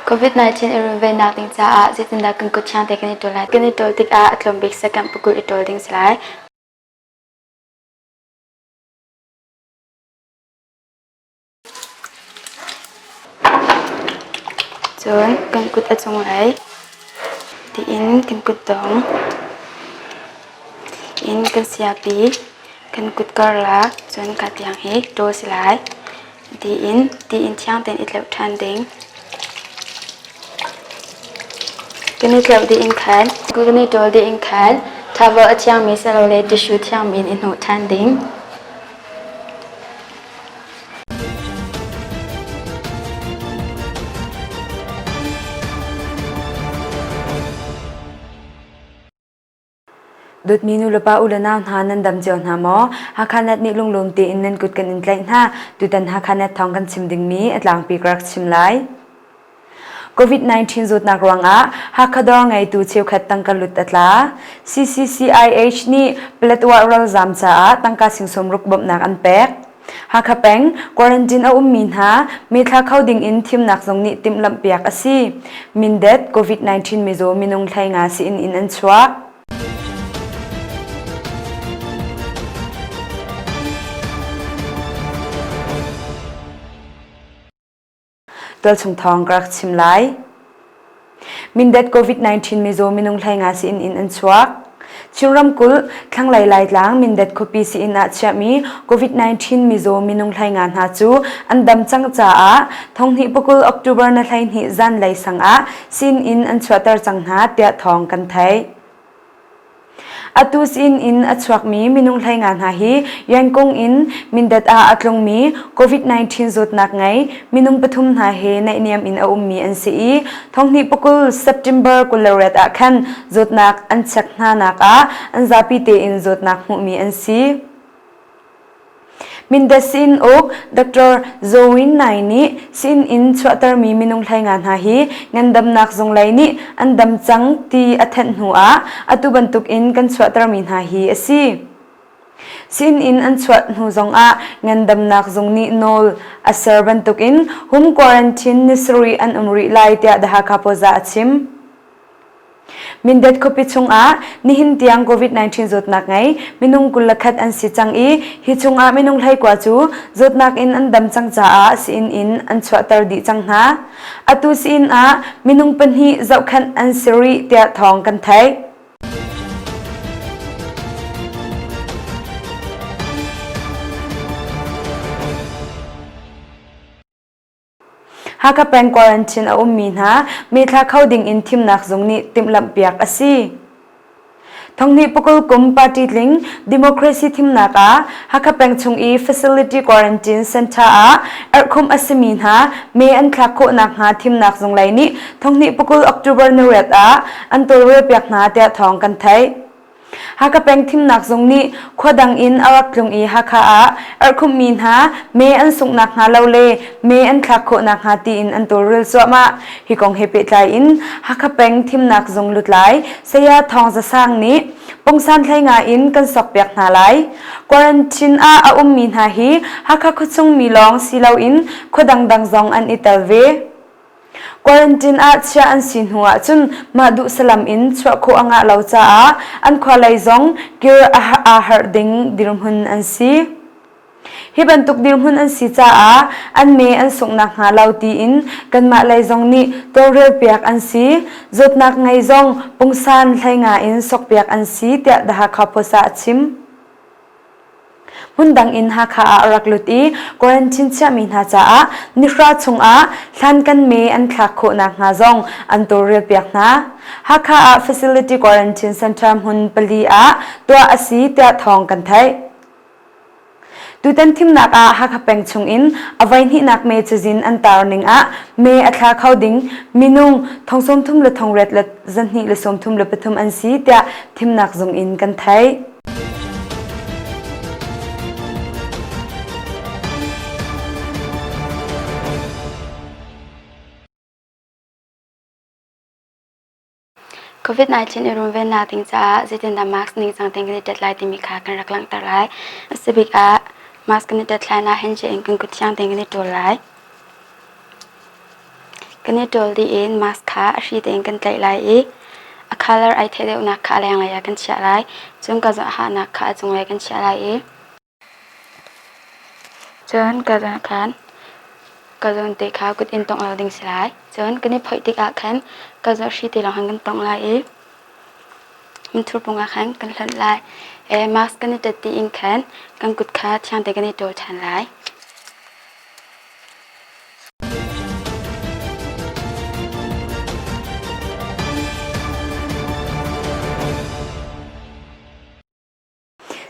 COVID-19 i runvennak ding caah zeitindah kan kut thiang te kan i ṭawl lai? Kan i ṭawl tikah a tlawm bik second pakul i ṭawl ding si lai. Cun kan kut a cunglei tiin kan kutdong in kan siapi kan kut karlak cun ka tiang hi ṭawl si lai. Tiin tiin thiang tein i tleuh ṭhan ding. Kan i tleuh dih in khan kan i ṭawl dih in khan towel a thiangmi silole tissue thiangmi in i hnawh ṭhan ding. Dawtmi nulepa u le nau hna nan dam cio hna maw? Hakha-Net nih lunglawm tein nan kut kan in tlaih hna. Tutan Hakha-Net thawng kan chim dingmi a tlangpi ka rak chim lai. COVID-19 zawtnak ruangah Hakha dawr ngeitu cheukhat tangka lut a tla. CCCIH nih Paletwa ralzaam caah tangka sing sawmruk bawmhnak an pek. Hakha peng quarantine a ummi hna mithla kho ding in thimnak zong nih timhlamhpiak a si. Mindat COVID-19 mizaw minung 15 sii-inn in an chuak. Tualchung thawng ka rak chim lai. Mindat COVID-19 mizaw minung 15 sii-inn in an chuak. Chin ramkulh thlanglei Laitlang Mindat khuapi sii-inn ah chiahmi COVID-19 mizaw minung 15 hna cu an dam cang caah thonghnih pakul October na 12 zanlei sang ah sii-inn in an chuahter cang hna tiah thawng kan theih. Atu sii-inn in a chuakmi minung 15 hna hi Yangon in Mindat ah a tlungmi COVID-19 zawtnak ngei minung pathum hna he naihniam in a ummi an si i thonghnih pakul September 28 ah khan zawtnak an check hna nak ah an zapi tein zawtnak hmuhmi an si. Mindat sii-inn uk Dr. Zaw Win Nai nih sii-inn in chuahtermi minung 15 hna hi ngandamnak zung lei nih an dam cang ti a thanh hnu ah atu bantuk in kan chuahtermi hna hi a si. Sii-inn in an chuah hnu zongah ngandamnak zung nih nawl a ser bantukin home quarantine ni sarih an um rih lai tiah The Hakha Poza a chim. Mindat khuapi chungah nihin tiang COVID-19 zawtnak ngei minung 21 an si cang i hi chungah minung 19 cu zawtnak in an dam cang caah sii-inn in an chuahter dih cang hna. Atu sii-inn ah minung pahnih zohkhenh an si rih tiah thawng kan theih. Hakha peng quarantine a ummi hna mithla kho ding in thimnak zung nih timhlamhpiak a si. Thonghnih pakul kum party tling democracy thimnak ah Hakha peng chung i facility quarantine center ah erhkhumh a simi hna me an thlak khawh nakhnga thimnak zung lei nih thonghnih pakul October ni riat ah an tawlrelpiak hna tiah thawng kan theih. Hakha peng thimnak zung nih khua dang in a rak tlung i Hakha ah erhkhumhmi hna mee an sungh nakhnga lo le mee an thlak khawh nakhnga tiin an tawlrel cuahmah. Hi kong he pehtlai in Hakha peng thimnak zung lutlai Saya Thawng Za Sang nih pungsan 15 in kan sokpiak hna lai. Quarantine ah a ummi hna hi Hakha khuachung mi lawng si loin khua dangdang zong an i tel ve. Quarantine ah chiah an si hnu ahcun mah duh salam in chuah khawh a ngah lo caah an khua lei zong kir aa harh ding dirhmun an si. Hi bantuk dirhmun an si caah an me an sungh nakhnga lo tiin kanmah lei zong nih tawlrelpiak an si. Zawtnak ngei zong pungsan 15 in sokpiak an si tiah The Hakha Post ah a chim. Hmundang in Hakha ah a rak lut i quarantine chiahmi hna caah nihra chungah hlankan me an thlak khawh nakhnga zong an tawlrelpiak hna. Hakha ah Facility Quarantine Center hmun pali ah tuah a si tiah thawng kan theih. Tutan thimnak ah Hakha peng chungin a voihnihnak me cazin an tar ning ah me a thla kho ding minung thong 33 le thong riat le zahnih le 33 an si tiah thimnak zung in kan theih. COVID-19 i runvennak ding caah zeitindah mask ningcang tein kan i tet lai timi kha kan rak langhter lai. A si bik ah mask kan i tet hlan ah handshake in kan kut thiang tein kan i ṭawl lai. Kan i ṭawl dih in mask kha a hri tein kan tlaih lai i a colour ai theih deuhnak kha a lenglei ah kan chiah lai. Cun ka hahnak kha a cunglei kan chiah lai i cun ka zawn khan ka zawn te kha kut in tongh lo ding si lai. Cun kan i phoih tikah khan ka zawn hri te lawng khan kan tongh lai i Minthur pung ah khan kan hlonh lai. Mask kan i ṭet dih in khan kan kut kha thiang tein kan i ṭawl ṭhan lai.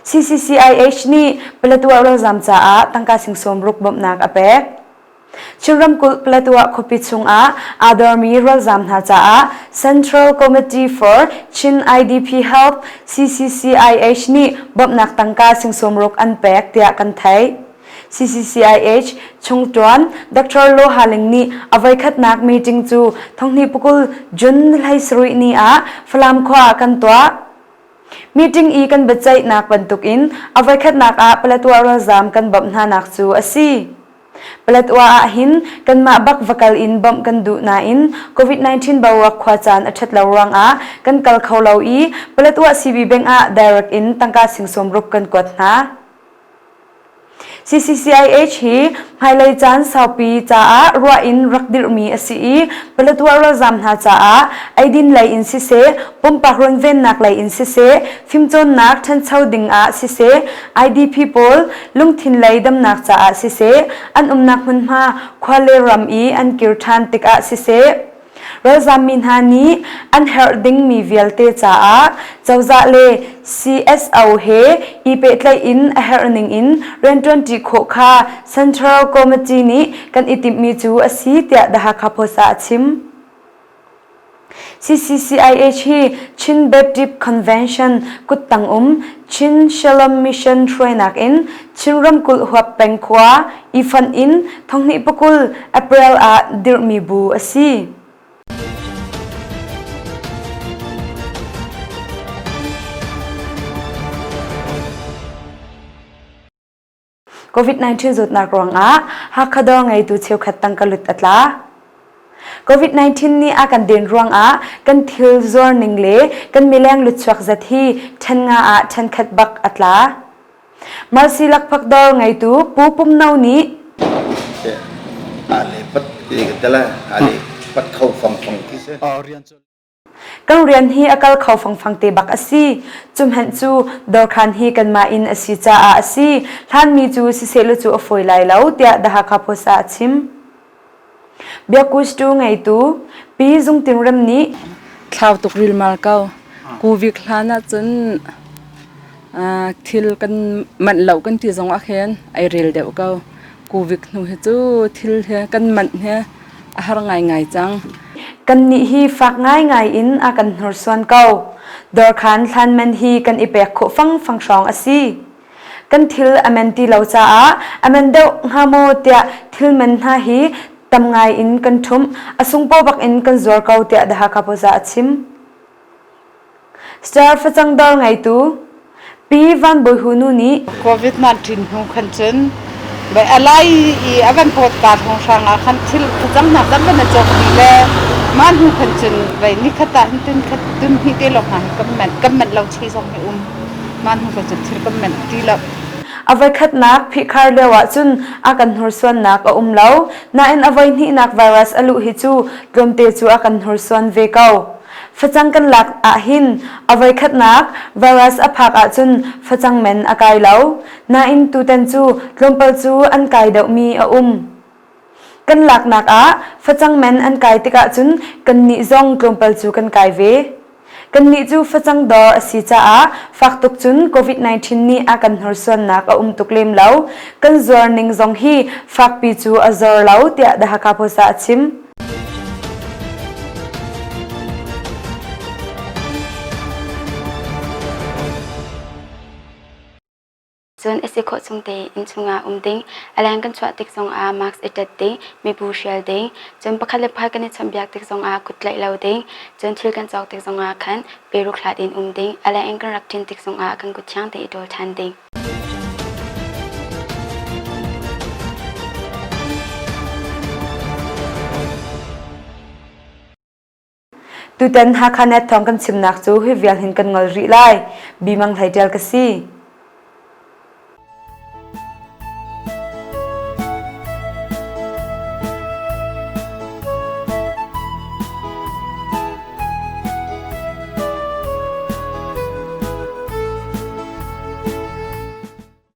CCCIH nih Paletwa ralzam caah tangka sing sawmruk bawmhnak a pek. Chin ramkulh Paletwa khuapi chungah aa dormi ralzam hna caah Central Committee for Chin IDP Help CCCIH nih bawmhnak tangka sing sawmruk an pek tiah kan theih. CCCIH chungṭuan Dr. Lo Haling nih a voikhatnak meeting cu thonghnih pakul June 17 ni ah Falam khua ah kan tuah. Meeting i kan biaceihnak bantukin a voikhatnak ah Paletwa ralzaam kan bawmh hnanak cu a si. Paletwa ah hin kanmah bak va kal in bawmh kan duh nain COVID-19 boruak khuacaan a ṭhat lo ruangah kan kal kho lo i Paletwa CB Bank ah direct in tangka sing sawmruk kan kuat hna. CCCIH hi hmailei caan saupi caah ruah in rak dirhmi a si i Paletwa ralzaam hna caah eidin lei in siseh, pumpak runvennak lei in siseh, fimcawnnak ṭhancho ding ah siseh, IDP pawl lungthin lei damnak caah siseh, an umnak hmunhma khua le ram i an kir ṭhan tikah siseh, Ralzammi hna nih an herh dingmi vialte caah cozah le CSO he i pehtlaih in a herh ning in rianṭuanṭi khawh kha Central Committee nih kan i timhmi cu a si tiah The Hakha Post ah a chim. CCCIH hi Chin Baptist Convention kuttang um Chin Shalom Mission hruainak in Chin ramkulh huap peng khua i fonh in thonghnih pakul April ah dirhmi bu a si. COVID-19 zawtnak ruangah Hakha dawr ngeitu cheukhat tangka lut a tla. COVID-19 nih a kan den ruangah kan thil zuar ning le kan mileng lutchuak zat hi ṭhen nga ah ṭhen khat bak a tla. Mercy lakphak dawr ngeitu Pu Pum No nih Kan rian hi a kal kho fangfang te bak a si. Cu hmanh cu dawrkhan hi kanmah inn a si caah a si. Hlanmi cu siseh cu a fawi lai lo tiah The Hakha Post ah a chim. Biakustu ngeitu Pi Zung Tin Rem nih Thlau tuk rilmal ko. Kuvik hlan ahcun thil kan manh lo kan ti zong ah khin ai rel deuh ko. Kuvik hnu hi cu thil hi kan manh hi a har ngaingai cang. Kannih hi fak ngaingai in a kan hnursuan ko. Dawrkhan hlan man hi kan i pek khawh fangfang hrawng a si. Kan thil a man ti lo caah a man deuh hnga maw tiah thil man hna hi tam ngai in kan ṭhumh, a sungpaw bak in kan zuar ko tiah The Hakha Post ah a chim. Star facang dawr ngeitu Pi Van Bawi Hu nu nih COVID-19 hnu khan cun bai alai i a van pawt ka thong hrang ah khan thil facang hna tam van a cawk dih le mah hnu khan cun vai nikhat ah hin tun khat tun hi te lawng hna hi kan manh kan manh lo chei zong hi um mah hnu khan cun thil kan manh ti lo. A voikhatnak phihkhar lio ah cun a kan hnursuannak a um lo. Nain a voihnihnak virus a luh hi cu tlawmte cu a kan hnursuan ve ko. Facang kan lak ahhin a voikhatnak virus a phak ahcun facang men a kai lo. Nain tutan cu tlawmpal cu an kai deuhmi a um. Kan laknak ah facang men an kai tikah cun kannih zong tlawmpal cu kan kai ve. Kannih cu facang dawr a si caah fak tuk cun COVID-19 nih a kan hnursuannak a um tuk lem lo. Kan zuar ning zong hi fakpi cu a zor lo tiah The Hakha Post ah a chim. Cun a si khawh chung tein inn chungah um ding, a leng kan chuah tik zongah mask i ṭet ding, mibu hrial ding, cun pakhat le pakhat kan i chawnhbiak tik zongah kut tlaih lo ding, cun thil kan cawk tik zongah khan peruk hlat in um ding, a leng in kan rak ṭin tik zongah kan kut thiang tein i ṭawl ṭhan ding. Tutan Hakha Net thawng kan chimnak cu hi vial hin kan ngol rih lai. Bimang Hlei Ṭial ka si.